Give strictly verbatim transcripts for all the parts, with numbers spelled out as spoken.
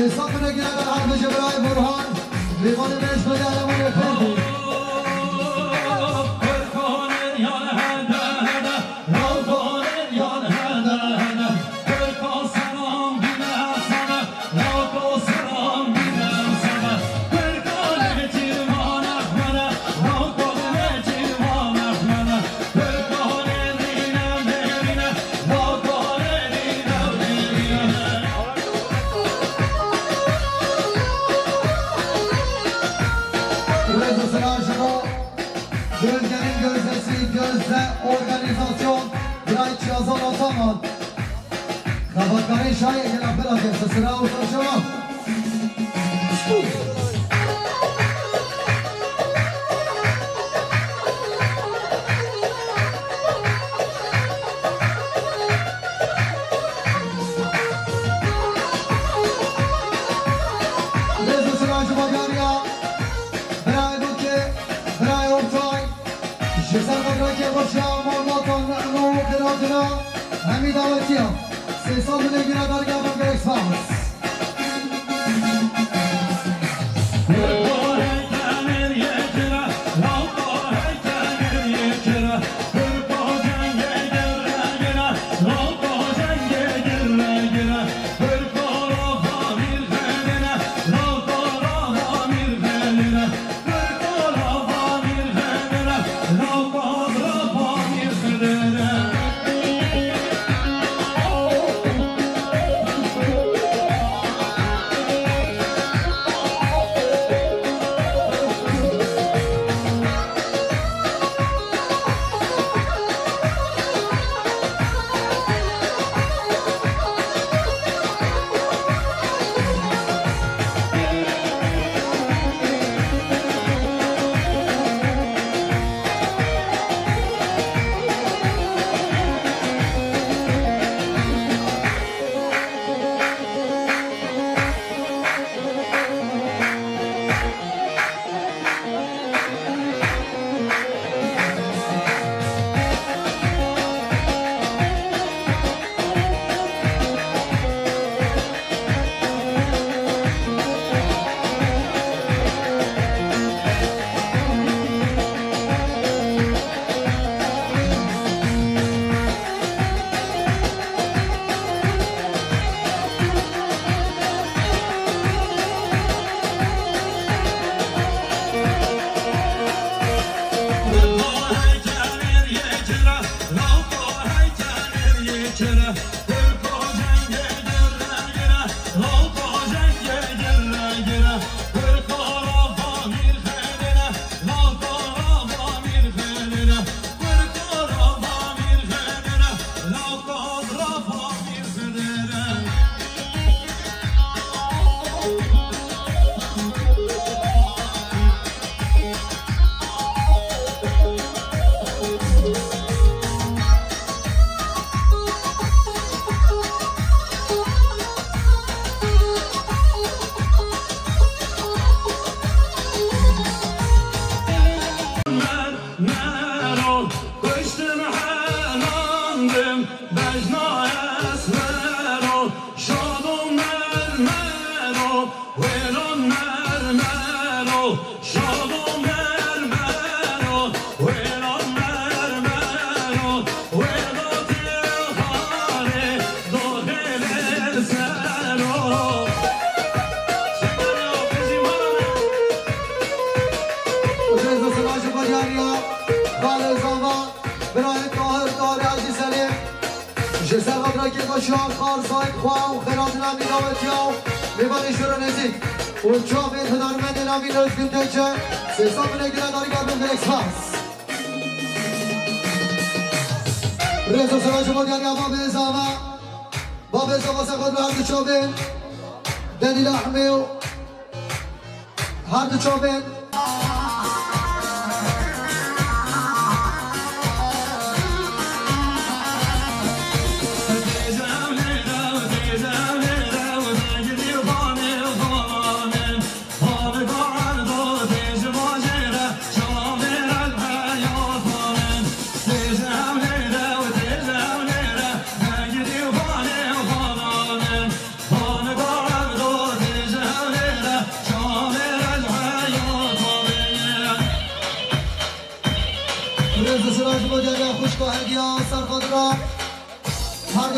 Sê sed binê gire derheq bêje birayê Burhan, mêvanê mêj bêje Elemanê Efendî. Rêz û silav ji bo Gözde'nin gözdesi, Gözde Organizasyon, Birayê Çiyazan Ataman. Xebatkarên şayê yê lafira ke sesira û serçava. Rêz û silav ji bo diyariya birayê Bokê, birayê Ortay, ji ser xetreke xweşiya malbatan û xiratina hemî dawetiya. Sê sed binê gire dergehê Express. Mero, kuştim helandim, bejna esmero, şado mermero, wêran mermero, şado mermero, wêran mermero, wêda têxarê doxê lê sero. Şeker ya, bejî mala me. Rêz û silav ji bo diyariya Xalê Zava, birayê Tahir, Tahirê Hecî Selîm. Ji ser xatireke xweşiya Xarzayê xwe û xêratina mînawetiya û mêvanê jûr û nêzîk û çavên hunermendên Emîn Özgün Têçe, sê sed binê gire dergehê Express. Rêz û silav ji bo diyariya Babê Zava. Babê Zava ser xatir her du çavên Delîl Ehmê û Her du çavên.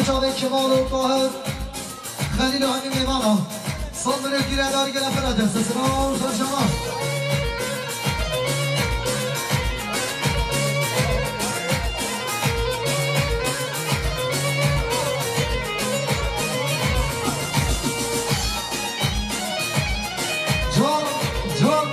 Çavê Kemal û Tahir, Xelîl û hemî mêvanan. Sal miletî re darî gele pira dest. Sesina û serşema. Can, can.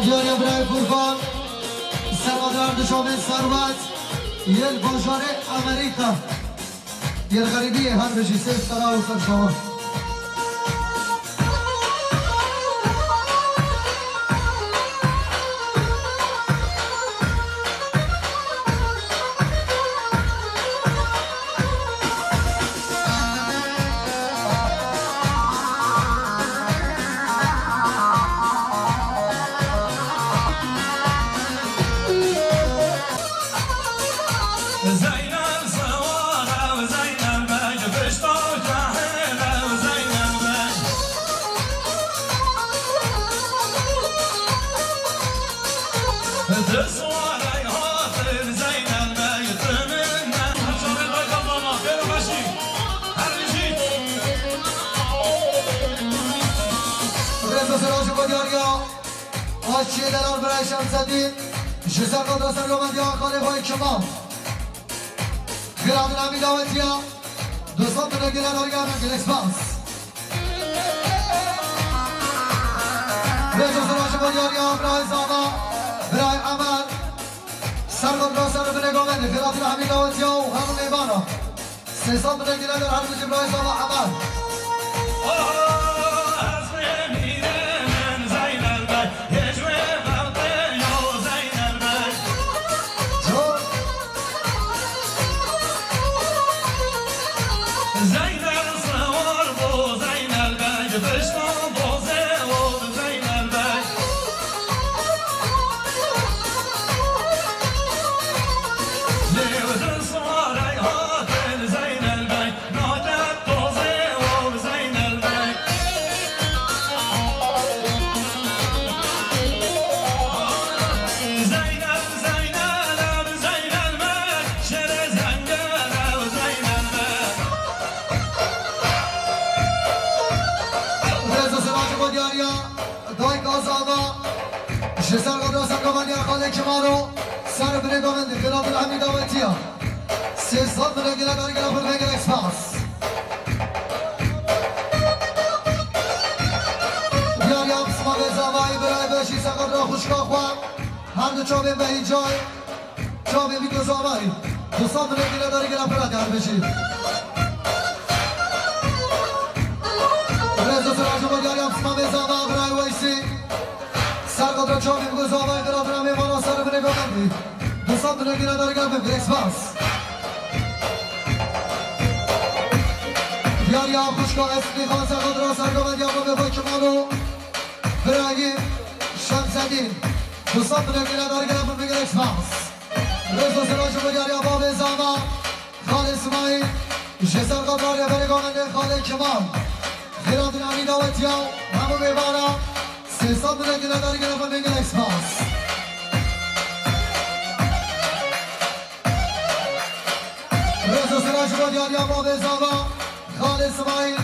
Diyariya birayê Furkan, serhedar dişomên serwet, yên bajarê Amerîka. Yên xerîbiyê her bijî sê sera û ser şawa. Zeynel Sewar ew Zeynel Beg, pişta kahil ew Zeynel Beg. Di swarey hatin Zeynel Beg, tu min ne. Çavê Baykal Dama, pêro beşî. Her bijî. Rêza Siracî Badyariya. Aşçiyê delal birayê Şemsedîn, ji ser qadra sergomendiya xalê xwe yê Kemal. Xêratin Emîn dawetiya, du sed milyon gele darî gele, gelek spas. Rêza Siracî Badyariya, birayê Zava, birayê Emer. Ser qadra ser binê govendê, Xêratin Emîn dawetiya û hemû mêvana. Sê sed milyon gele dar her bijî birayê Zava Emer. Rêza Siracî Badyariya, dayka Zava, ji ser qadra sergomendiya xalê Kemal û ser binê govendê Xêratin Emîn dawetiya. Sê sed milyon gele darî gele pir ve gelek spas. Diyariya pismavê Zavayî birayê beşî ser qadra xwişka xwe. Her du çavên behîcayê. Çavê Mîko Zavayî. Du sed milyon gele darî gele pira diyar bijî. Rêza Siracî Badyariya pismavê Zava birayê Weysî. Ser qadra çavê Mîko Zavayî, Xêratin Emîn mêvana ser binê govendî. Du sed milyon gele darî gele pir ve gelek spas. Diyariya xwişka Eslî Xan ser qadra sergomendiya xwe bê xwe Kemal û birayê Şemsedîn. Du sed milyon gele darî gele pir ve gelek spas. Rêza Siracî Badyariya bavê Zava, xalê Simayîl, ji ser qadra rêberê govendê xalê Kemal. Xêratin Emîn dawetiya û hemû mêvana. Sê sed milyon gele darî gele pir ve gelek spas. Rêza Siracî Badyariya bavê Zava, xalê Simayîl,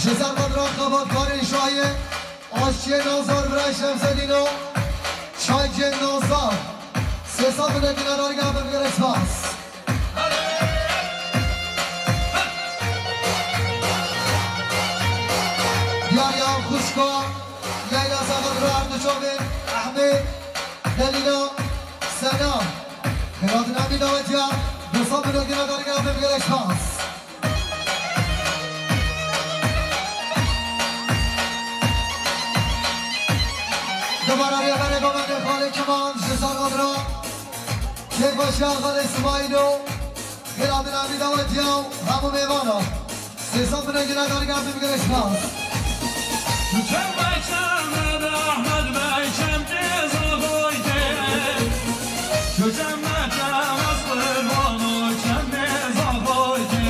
ji ser qadra xebatkarên şahiyê, aşçiyê Nazar birayê Şemsedîn û çayciyê Nazar. Sê sed milyon gele darî gele pir ve gelek spas. Diyariya xwişka Leyla Semed re her du çavên Ehmed, Delîla, Sena. Xêratin Emîn dawetiya. Sağ olun, gene dargın abim, gerek şans. Dubara rêberê Gomenê Xalê Keman ji Sarmadra. Kêfbaşiya Xalê Simayîlo. Gel abin abî dawetiya û hemû mêvana. Sê sed bine gina dargin abim, gerek şans. Çem çem Ehmed Bey, çem têza boyke. Çem çem ez qurban û çem têza boyke.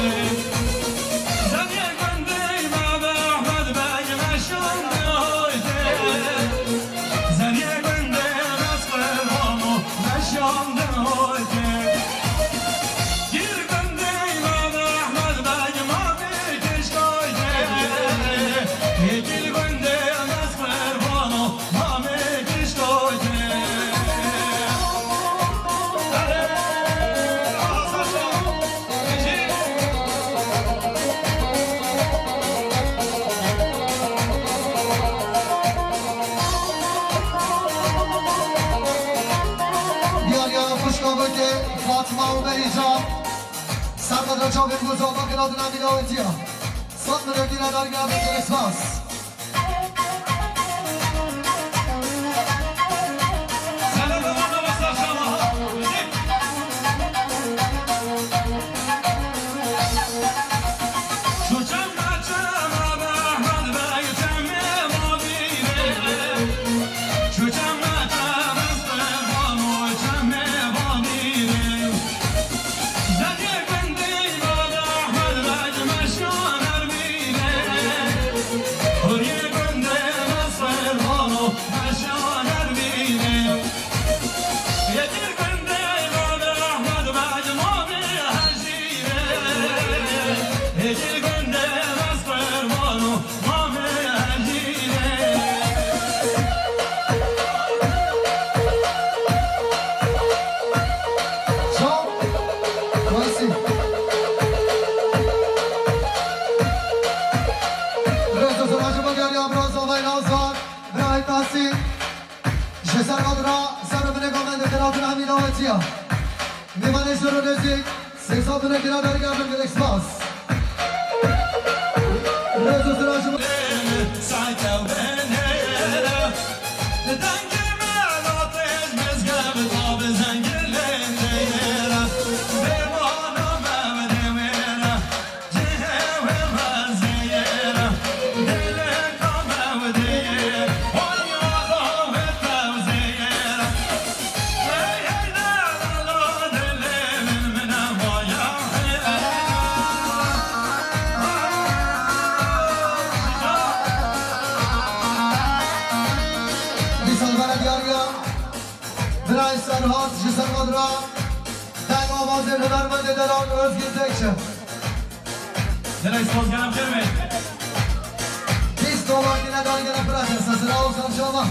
Zeriyê gundê me be Ehmed Bey, meşan de hoyke. Zeriyê gundê me ez qurban û meşan de hoyke. Gir gundê me be Ehmed Bey, mavê kişkoyke. Gir gundê me ez qurban û Diyar ya xwişka weke Fatma û Berîcan. Sermedra çavên ku zava kira dina mîlawetiya. Sed milyonî dargina bê, spas. Çaw? Nasî. Rêz û sirajê me geriya bira Zavay Nazar, bira Nasî. Ji ser Qadira, ser û binê Gomenê Xêratin Emîn Awetiya. Mêvanê jor û nêzîk. Sê sed bine gina dargin abim, gelek spas. Rêz û sirajê me. Dîsa li me re diyariya birayê Serhat ji Sermadra, deng avazê hunermendê delal Özgür Tekçi. Dilê soz gelam kirme. Bîst dolar yine dargene bırakın sesini, olsun inşallah.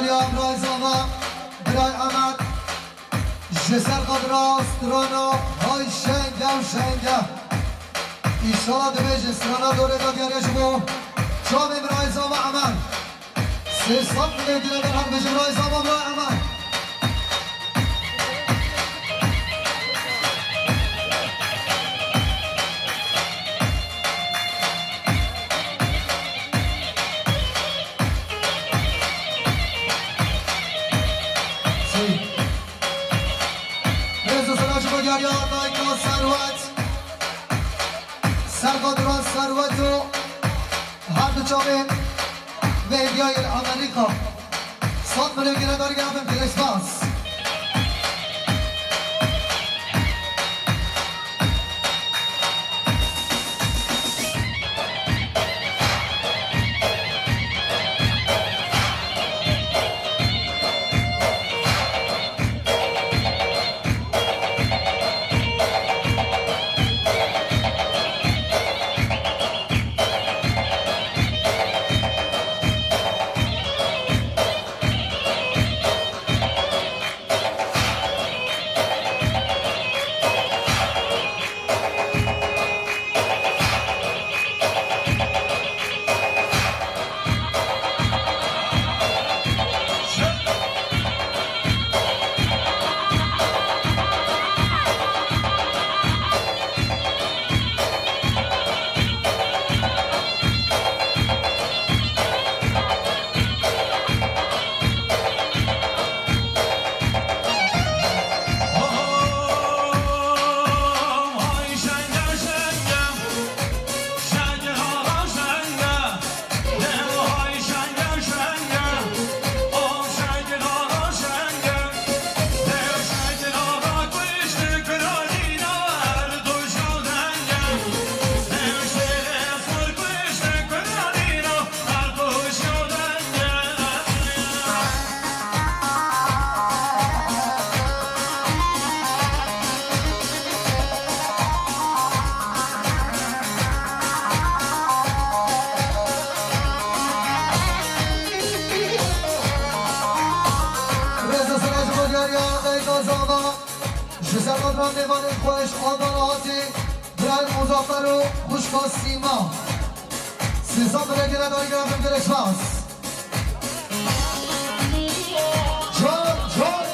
Ya Biray Zava, Biray Emed, ji ser qadra strana hay şenge û şenge. Înşallah dibêje strana dorê de diyare ji bo çavê Biray Zava Emed. Sê sed milê gire derhem bêje Biray Zava Biray Emed. Rêz û sena ji bo diyariya dayika Serwet. Serqadiran Serwet û her du çavên vê hêdiyayê li Amerîka. Sed milyon gire darî gere bin, gelek spas. Rêz û sena ji bo diyariya dayika Zava. Ji ser qadran mêvanên xweş, Alman hatî, Birayê Muzafer û xwişka Sîma. Sê sed milê gire darî gere bin, gelek spas. Can, can.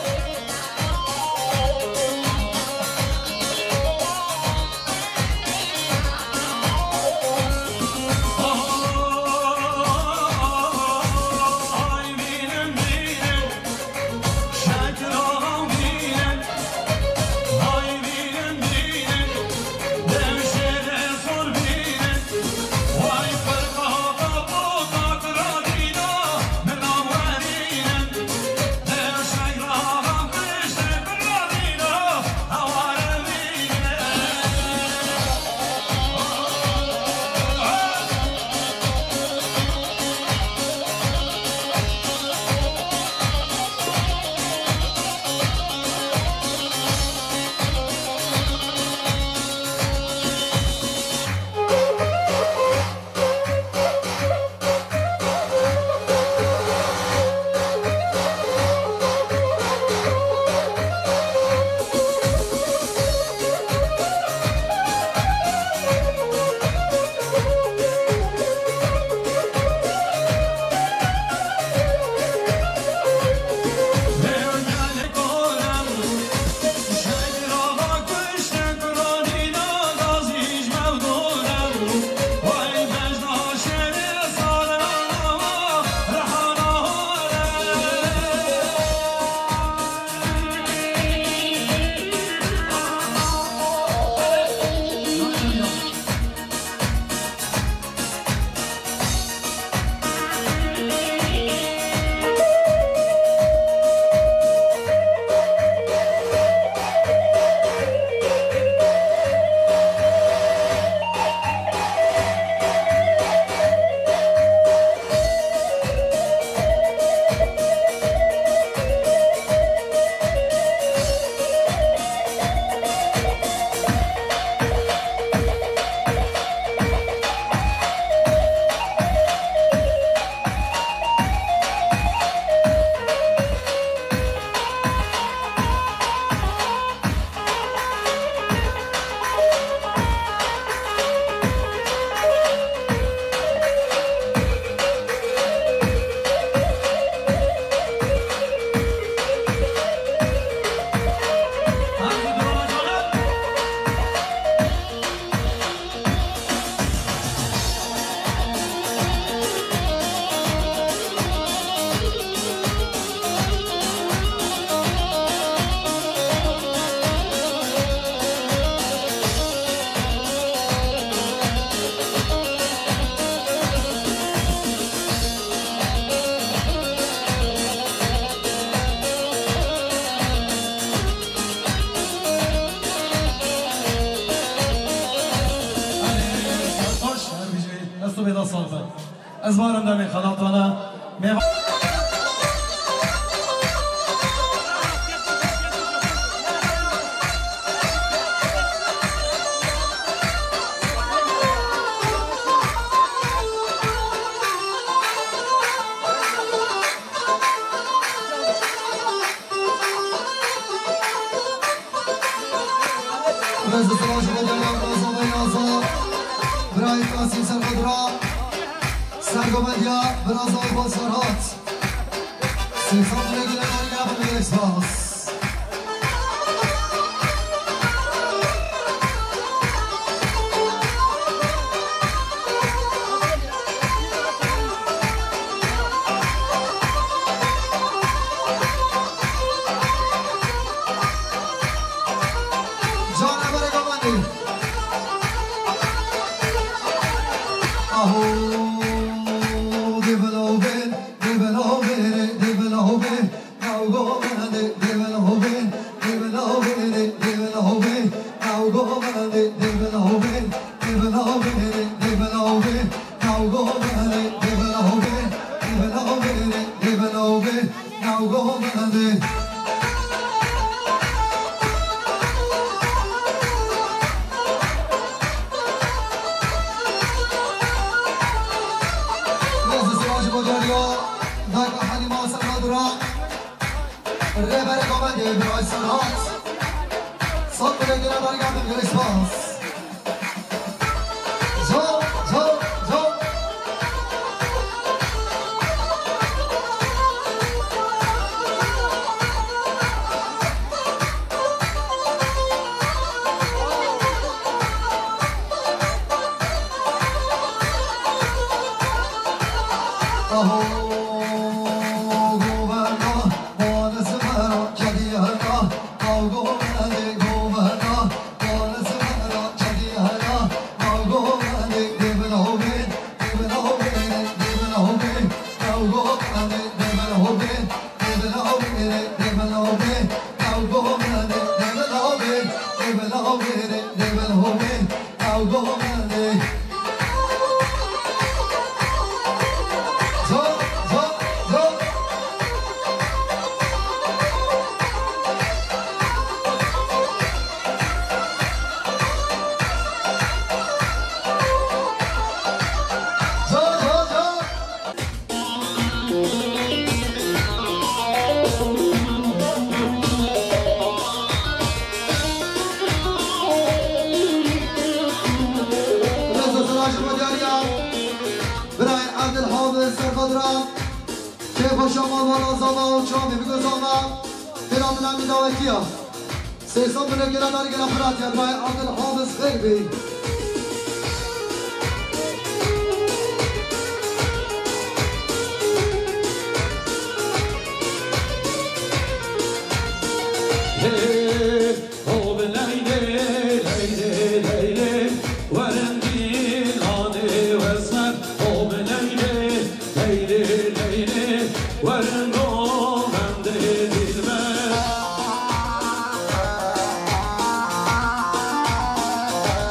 Ez barim demê xelatana. Mêva- Rêz û silav ji bo Derya Biraza Beynaza, birayê Qasîm Serxwe Dura, Sergomendiya Biraza Aybaz Ferhat. Sêsan dilê gule darî gele bin gelek spas. Canê berê gavandê. Aho, dê belav bên, dê belav bêrê, dê belav bên. Navgo bende, dê belav bên, dê belav bêrê, dê belav bên. Navgo bende, dê belav bên, dê belav bêrê, dê belav bên. Navgo bende, dê belav bên, dê belav bêrê, dê belav bên. Navgo bende. Rêz û silav ji bo Derya, dayka Halîma Serxwe Dura, rêberê Komedê Biray Serhat. Sat bile gire bergerdin, gelek spas. Zo, zo, zo. Aho, govenda, mane simera, kediye hena. Rêz û silav ji bo Derya, birayê Evdil Hafiz Serxwe Dura, kêfa şama wala zava û çavê bigozava, têra min amî dawetiya. Sêsan bile gela dar gela Firatya, birayê Evdil Hafiz Xerbî. Hey, ho bi Leylê, Leylê, Leylê, werin dîlanê wesmet, ho bi Leylê, Leylê, Leylê, werin govendê dîlber.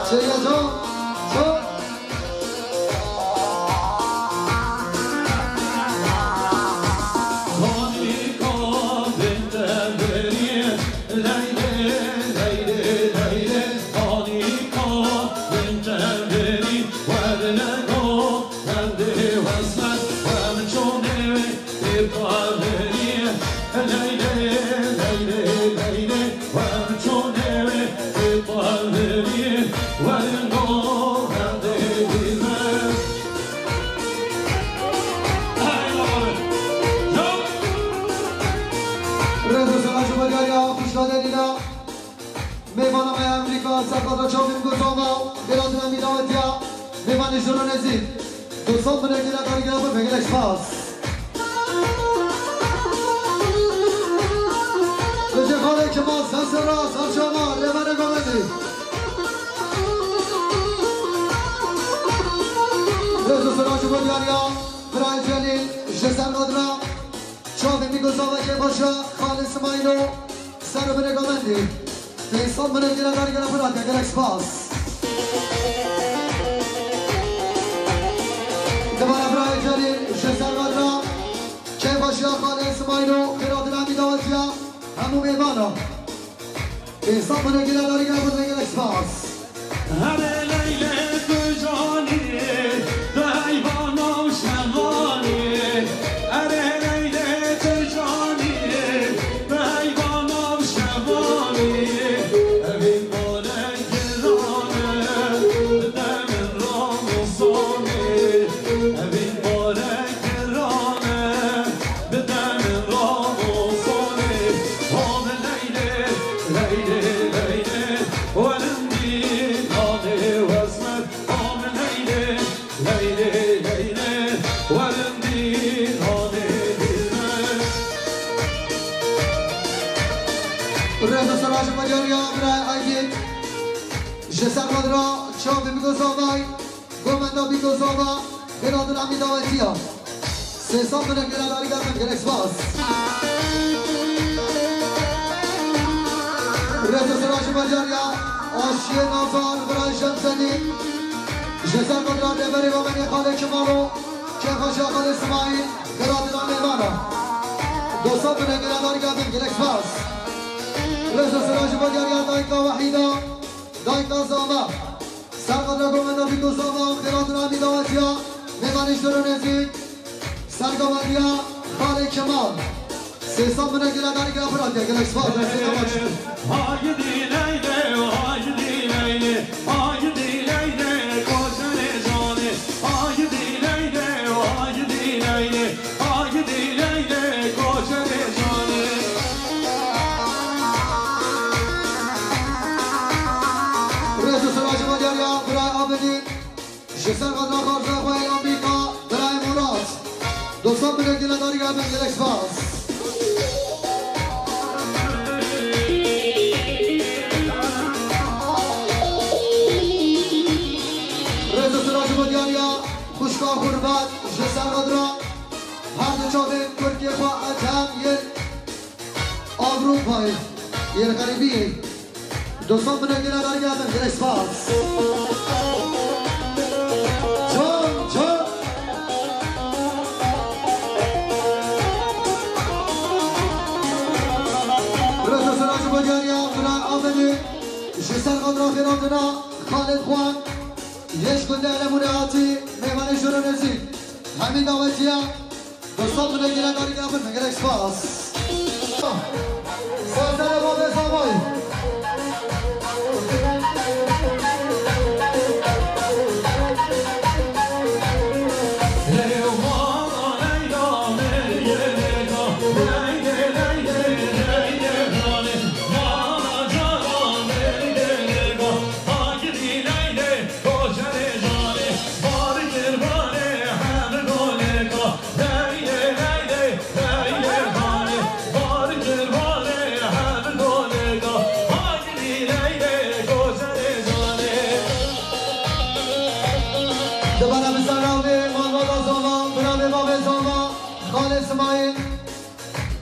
Çêya can, can. Rêz û silav ji bo Derya, xwişka Delîla. Mêvana me ya Amerîka, serqadra çavên gotava, xêratina mî dawetiya, mêvanê jor û nezîk. Dostan, binekî ne karî gela bibê, gelek spas. Li cê xalê Kemal, ser serra, ser çava, rêberê govendê. Rêz û silav ji bo Derya, birayê Celîl, ji Serqadra, çavên mî gotava kêfa şa, xalê Simaylo, ser û binê govendê. Sêsan binekî ne karî gela Firatya, gelek spas. Tebara birayê Celîl, ji Servadra, keyfxweşiya xalê Simayîl û xêratina mî dawetiya hemû mêvanan. Bêhsab bine, gile darî gel bide, gelek spas. Erê Leylê tu canî, tu heyvana û şevanî. Erê Leylê tu canî, tu heyvana û şevanî. Evîn bale girane, bide min Ramazanî. Evîn bale girane, bide min Ramazanî. Hame Leylê, Leylê, Leylê, werin dîn hame wesmet. Hame Leylê, Leylê, Leylê, werin dîn hame dîlmet. Rêz û sera ji bo diyariya birayê Aydîn. Ji Servadra, çavê Bîgozavay, Gomenda Bîgozava, xêratina mî dawetiya. Sê sed bine, gele darî gel bide, gelek spas. Rêz û sera ji bo diyariya aşiyê Nazar, birayê Şemsenî. Ji Servadra, deverê Bamenê xalê Kemal û keyfxweşiya xalê Simayîl, xêratina mêvanan. Du sed bine, gele darî gel bide, gelek spas. Rêz û sera ji bo diyariya dayika Wehîda, dayika Zama. Servadra Gomenda Bîgozava, xêratina mî dawetiya mêvanê ji dûr û nêzîk. Sergovendiya xalê Kemal. Sê sed bine, gile darî gel bide, gelek spas, sê sed bine. Haydî Leylê, haydî Leylê, haydî Leylê, koçerê canê. Haydî Leylê, haydî Leylê, haydî Leylê, koçerê canê. Rêz û sera ji bo diyariya birayê Abidîn. Ji Servadra, xarza xwe yê Amerîka, birayê Murat. Du sed bine, gile darî gel bide, gelek spas. Rêz û sera ji bo diyariya xwişka Xurbat ji Servadra. Her du çavên kurkê xwe Ethem yên Avrupayê, yên xerîbiyê. Du sed bine, gele darî gel bide, gelek spas. Can, can. Rêz û sera ji bo diyariya birayê Amedê, ji Servadra, xêratina Xalid Xwan, yê ji gundê Elemunê hatî, mêvanê ji dûr û nêzîk. Hemî dawetiya. Du sed bine, gele darî gel bide, gelek spas. Sazerê Bavê Zavayî. Dibara bi ser navê malbata Zava, biravê bavê Zava, xalê Simayîl,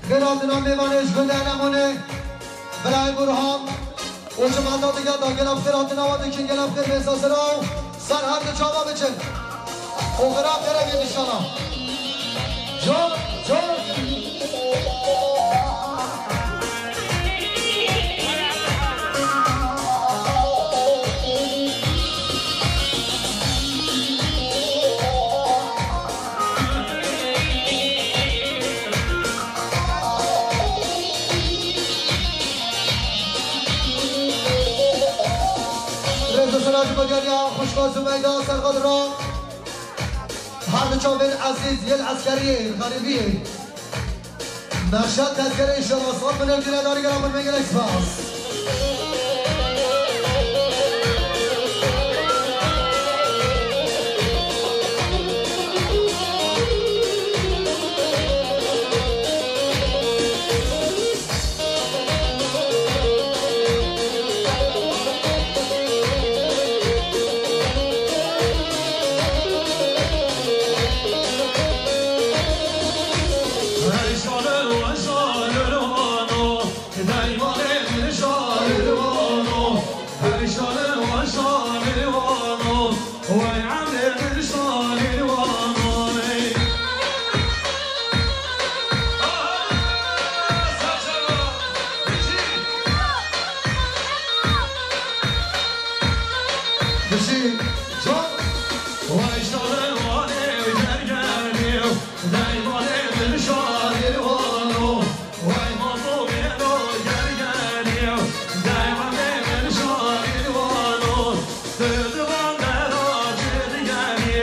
xêratina mêvanê ji gundê Elemonê, birayê Burhan û ji malbata digel de gelek xêratina we dikin, gelek xêr bê ser û ser her du çava biçin. Û xira xêrê bê dişana. Can, can. Rêz û sela ji bo diyariya xwişka Zumeyda Serxwe diran. Her du çavên ezîz yên eskeriyê, xerîbiyê. Meşed tezkerê înşallah sal bine, gire darî gera xwe, gelek spas. Bijî can. Vay şarê wanê gergenî, dey malê min şarê wano. Vay mamo bêno gergenî, dey malê min şarê wano. Tu di van dera cê digenî,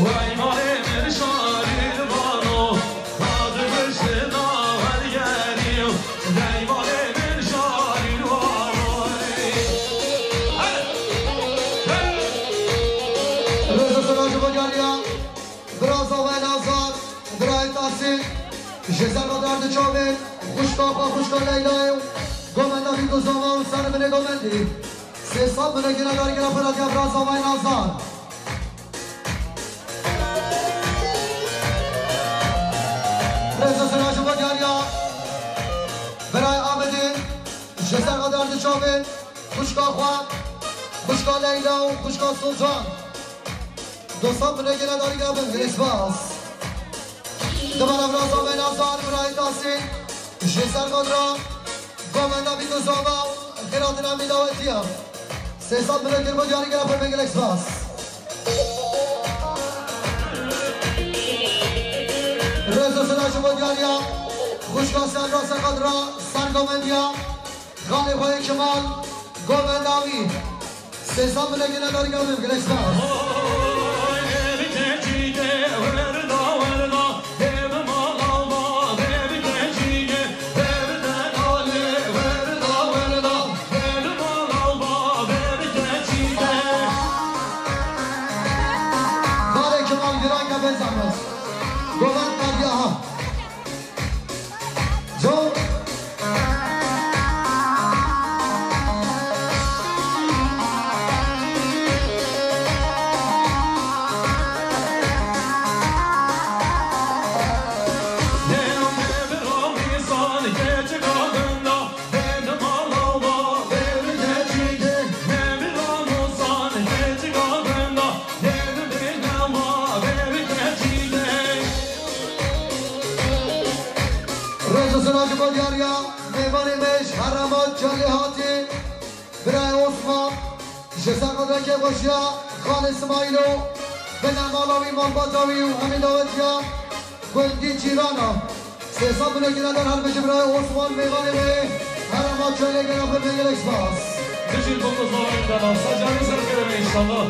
vay malê min şarê wano. Ka dibiştina wergenî, dey malê min şarî wano. Rêz û silav ji bo diyariya bira Zavay Nazar, birayê Tasî, ji ser xwe derdi çavên xwişka xwe, xwişka Leylayê û gomenda Bîk û Zava û ser binê gomendî. Sê sed binê gine darî gine xwe radiya bira Zavay Nazar. Rêz û silav ji bo diyariya birayê Amedê, ji ser xwe derdi çavên xwişka xwe, xwişka Leyla û xwişka Sultan. Du sed binê gine darî gine bin, gelek spas. Dibara bira Zavay Nazar, birayê Tasî, ji ser xwe dira gomenda Bîk û Zava û xêratina mî dawetiya. Sê sed binê kir bo diyarî gera pir bin, gelek spas. Rêz û silav ji bo diyariya xwişka Serra Seqedra ser gomendiya xalê xwe yê Kemal, gomenda wî. Sê sed binê gine darî gera bin, gelek spas. Xalê Kemal Giranka bê zehmet. Govend Medya ha. Can. Rêz û silav ji bo diyariya mêvanê me ji herêma Çalê hatî, birayê Osman, ji ser xwe derkê xweşiya Xalê Simayîlo, bine mala wî, malbata wî û hemî dawetiya gundî cîrana. Sê sed binê gine dar her bijî birayê Osman, mêvanê me yê herêma Çalê, gera xwe gelek spas. Bijî Bîk û Zava, sacanî ser kerem inşallah.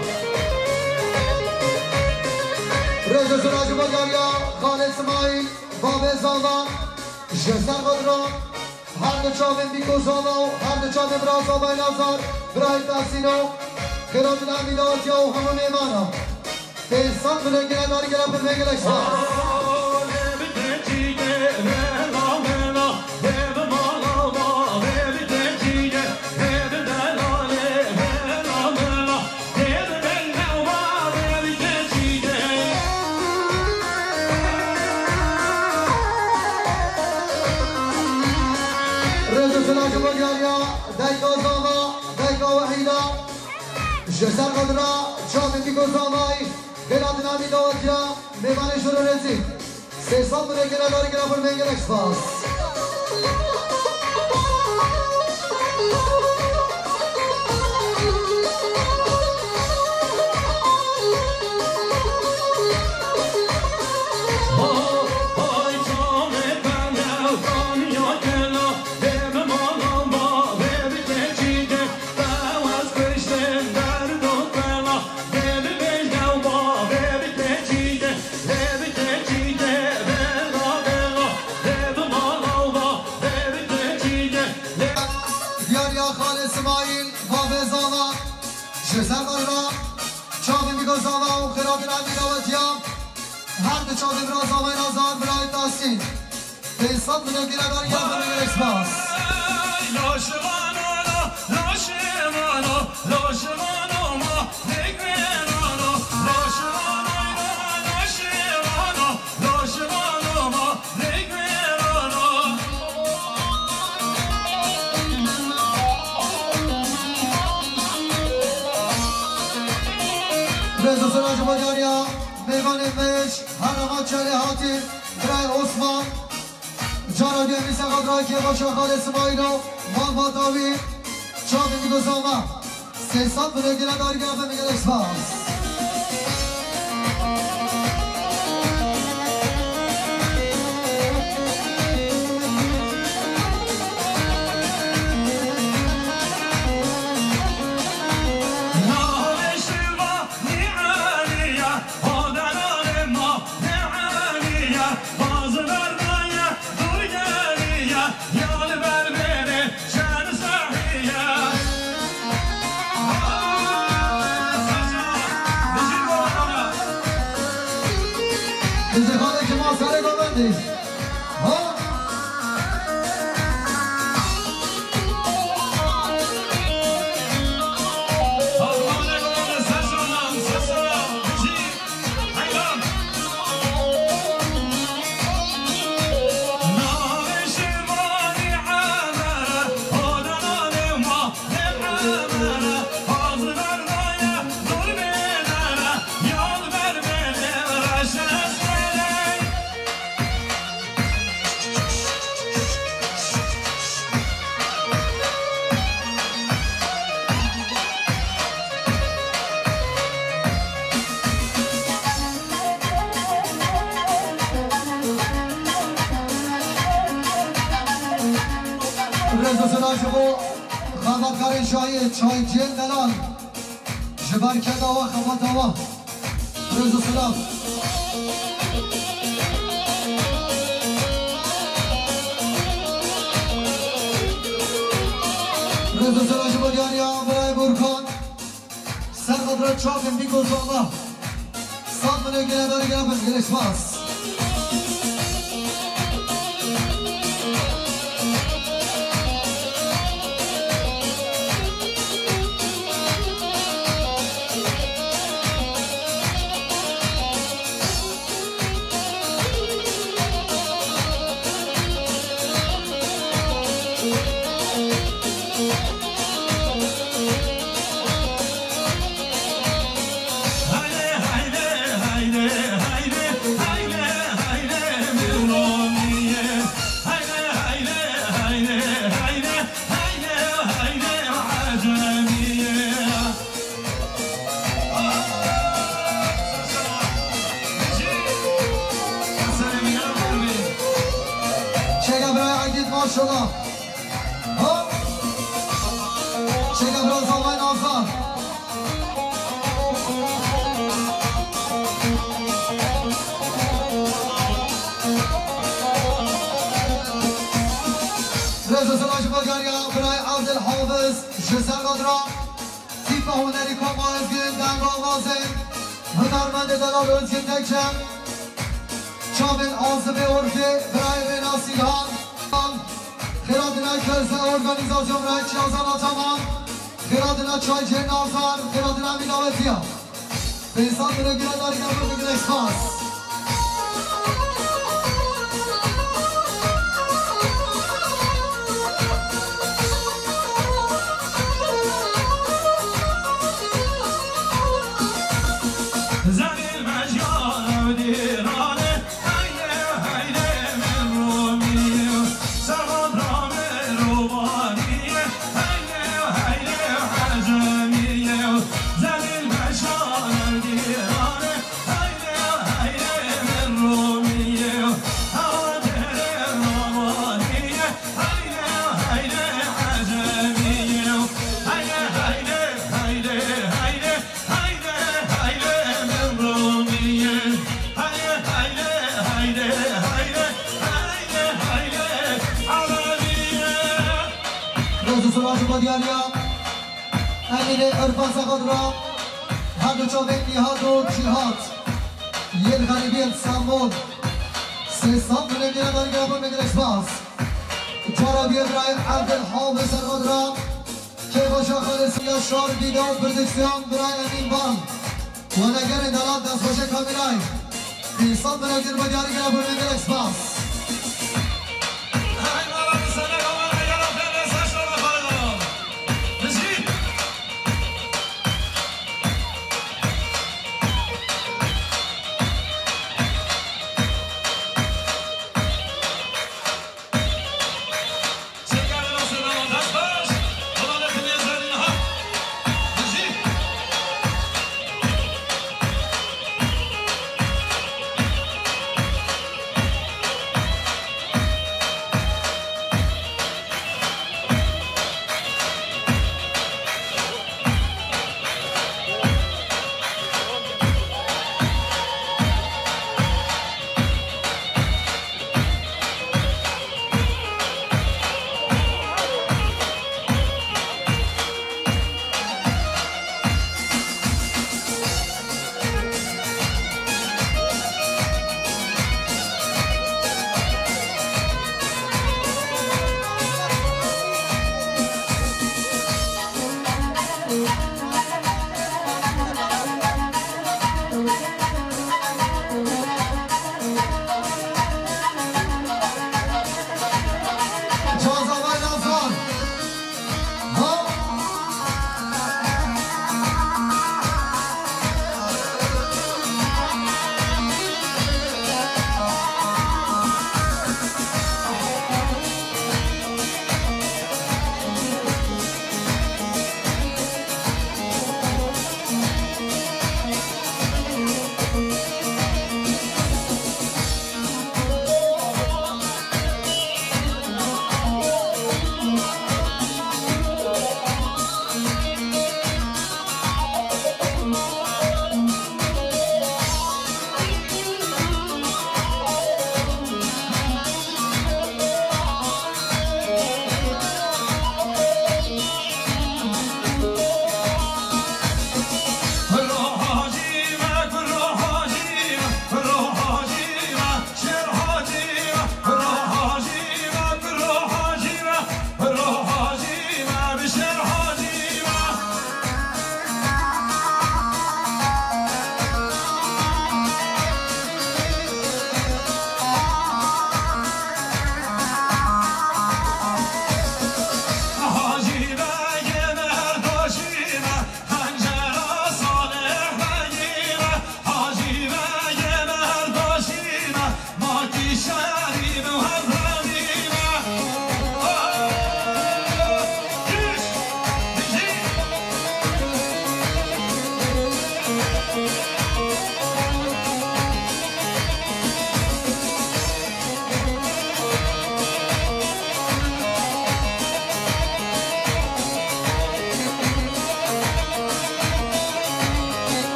Rêz û silav ji bo diyariya Xalê Simayîl, babê Zava, ji ser xwe dira her du çavên Bîk û Zava û her du çavên bira Zavay Nazar, birayê Tasîno, xêratina mî dawetiya û hemû mêvana. Sê sed binê gine darî gera pir bin, gelek spas. Rêz û silav ji bo diyariya dayika Zava, dayika Wehîda. Ji ser xwe dira çavên Bîk û Zavayî, xêratina mî dawetiya mêvanê şûr û rêzî. Sê sed binê gine darî gera pir bin, gelek spas. Diyariya Xalê Simayîl, bavê Zava, ji ser xwe re çavên Bîk û Zava û xêratina mî dawetiya her du çavên bira Zavay Nazar, birayê Tasîn. Pênc sed milyon gîredar ya, gelek spas. Rêz û silav ji bo diyariya mêvanê me ji herêma Çelê hatî, birayê Osman. Cara duyemî seqat rakê baş Xalê Simayîlo, malbata wî, çavên Bîk û Zava. Sê sed milyonê gire darî gire, gelek spas. Dijî xalê Kemal Serê Govendî. Ha? Rêz û silav ji bo xebatkarên çayê, çayciyên delal. Ji ber keda we, xebata we. Rêz û silav. Rêz û silav ji bo diyariya birayê Burkan. Ser xatir çakin bî ku zava. Sed milyon gele darî gele bin, gelek spas. Çêka birayê Aydît, maşallah. Ha? Çêka bira Zavay Nazar. Rêz û silav ji bo diyariya birayê Evdil Hafiz ji Serxadra. Tîpa hunerî Koma Ezgin, dengavazên hunermendê delal Özgün Tekçe, çavên azibê orfê birayê Rênas Îlhan, xêra dina Kerze organîzasyon birayê Çiyazan Ataman, xêra dina Çaycê Nazar, xêra dina Mînawetiya. Pênc sed milyon gire darî gire bin, gelek spas. Rêz û silav ji bo diyariya Emînê Irfan Sexadra, her du çavên Nîhat û Cîhat yên xerîbiyên Stenbol. Sê sed milyon gire darî gire bin, gelek spas. Cara bîye birayê Evdil Hafiz Sexadra. Kêfa şaxanê Siya Şar, vîdeo prodüksiyon birayê Emîn Ban. Wenegerên delal, destxweşê kamîrayê. Pênc sed milyon gire darî gire bin, gelek spas.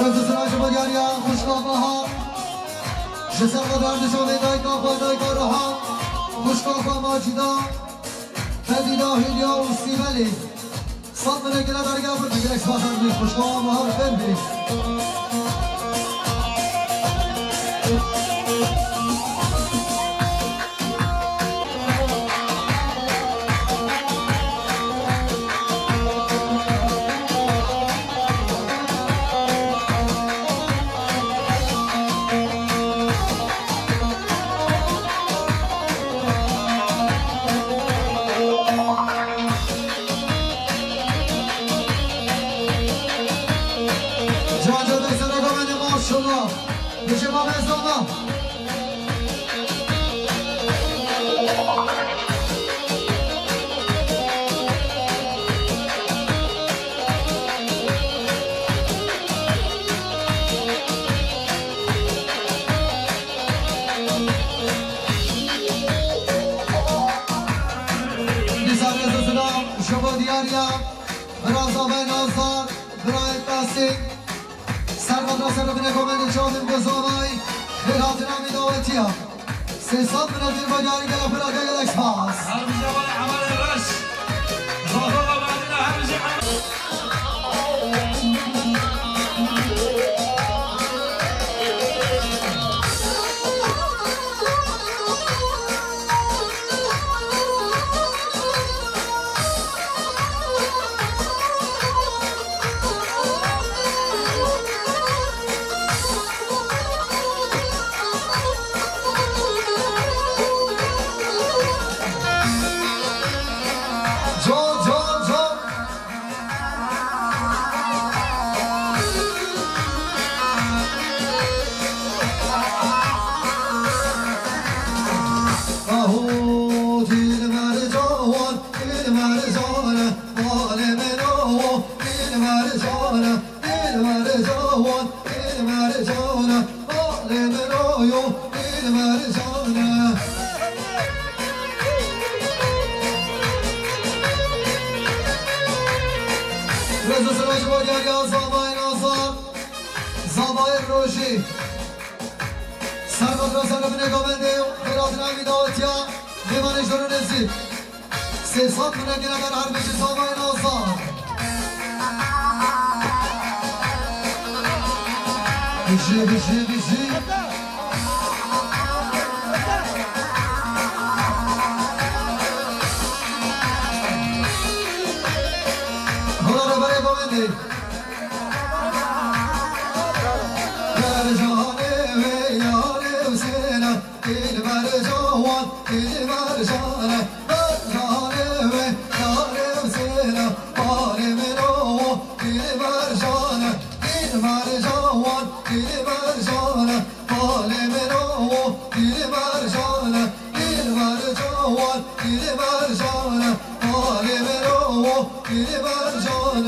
Sira ji bo diyariya xwişka Bahar. Ji ser xwe derdişo vê dayika xwe, dayika Reha. Xwişka xwe Macîda, Fedîla, Hîlya û Sîbelê. Sed minek gele darî gele pir digirek spas ez bî. Xwişka Bahar fem bî. Can can destene komedi maşallah. Bişe ma bezana. Dîsa rêz û silav ji bo diyariya bira Zavay Nazar, birayê Tasî. Serveta ser binê komendê çavên bi Zavay, xêrhatina wî dawetiya. Sê sed minetir bo diyarî gelek pir age gelek spas. Her bijî were emelê reş. Zafer ve Medine her bijî emel. Can, can, can. Aho, dil mercan, dil mercan, balê min o, dil mercan. Dil mercan, dil mercan, balê min o yo, dil mercan. Rêz û silav ji bo diyariya Zavayê Nazar, Zavayê Rojî. Serveta ser binê komendê, xêrhatina wî dawetiya, mêvanê jor û nezî. Sê sed minek gele ber her bijî Zavayê Nazar. Bijî, bijî, bijî. Hula rêberê Govendê. Ber canê wê yarê Husêne. Dil mercan, dil mercan, mercanê wê yarê Husêne, balê min o, dil mercan, dil mercan, dil mercan, balê min o, dil mercan, dil mercan, dil mercan, balê min o, dil mercan.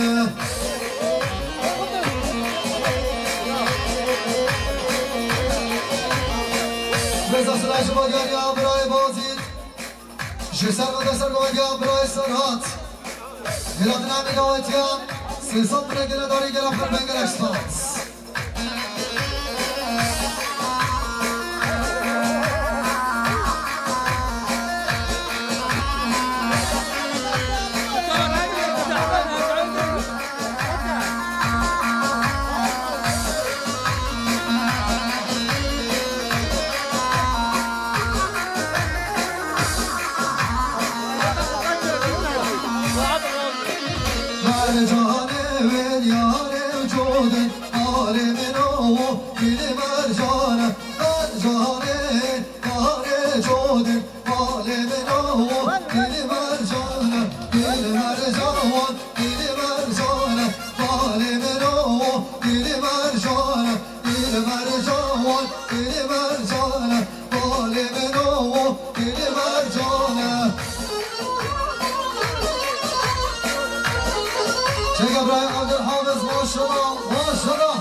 Rêz û silav ji bo diyariya birayê Bazîd. Ji ser ve ser govendiya birayê Serhat. Hêrhatina wî dawetiya, sê sed minek gele darî gele pir ben gelek spas. Mercanê wê diyarê û çodin, arê min o, dil mercan e, mercanê, diyarê çodin, balê min o, dil mercan e, dil mercan, dil mercan e, balê min o, dil mercan e. Dil mercan, dil mercan, balê min o, dil mercan e. Çêke birayê Agir Hafiz, maşallah, maşallah.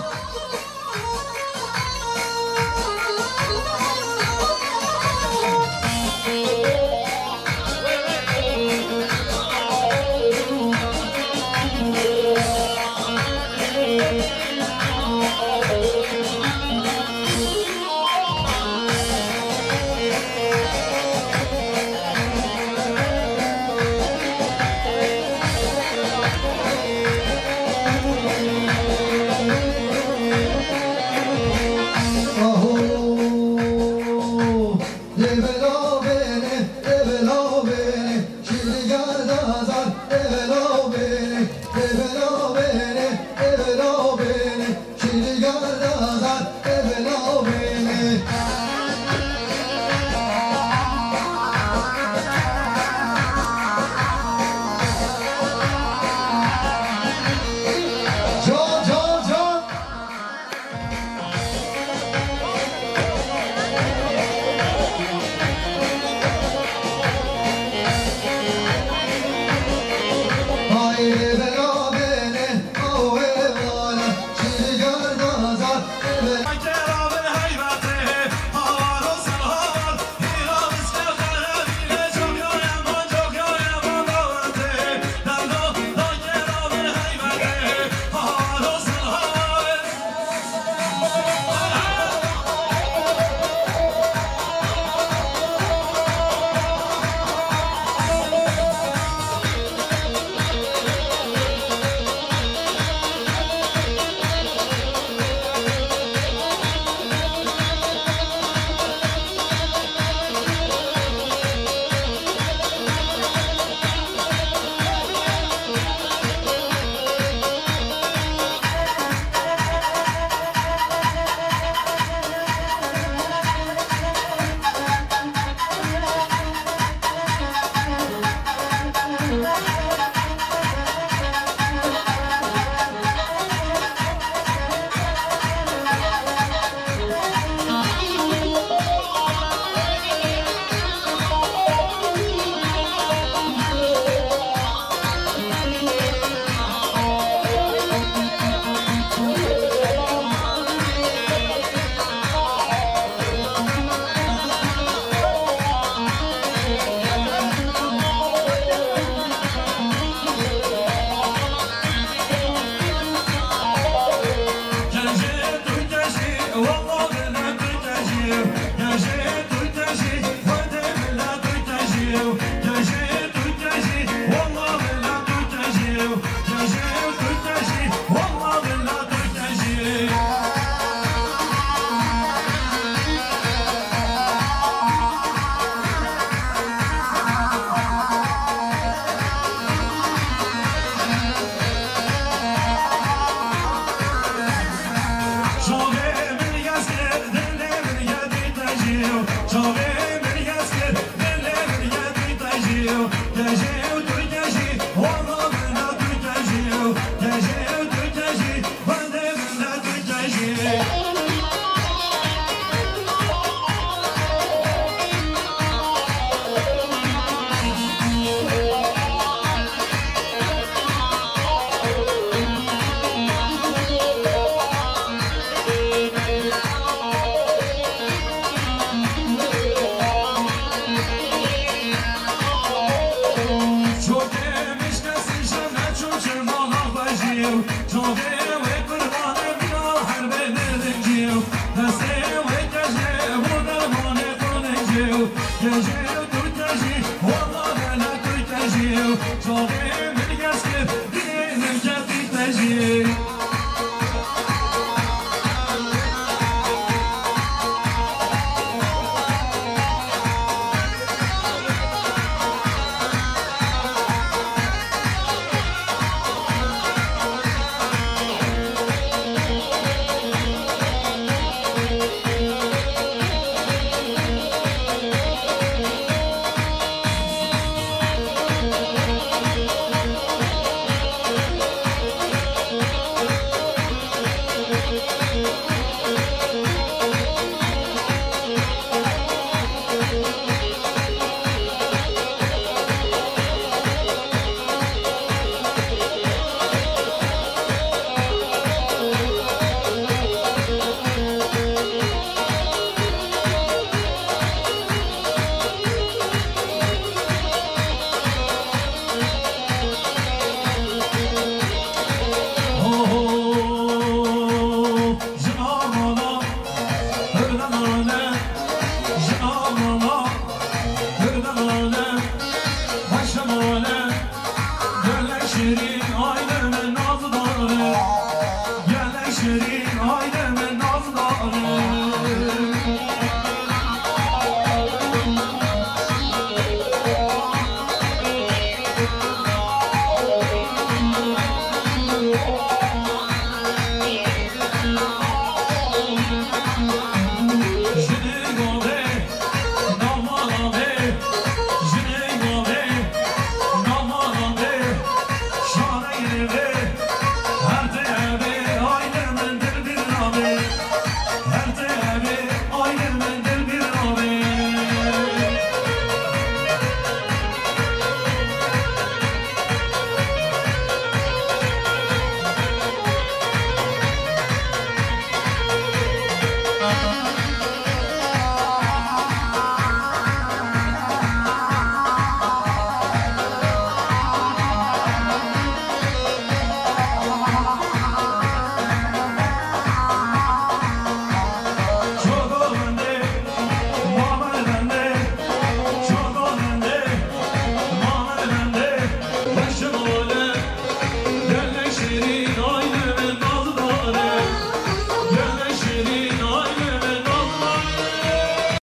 Dogê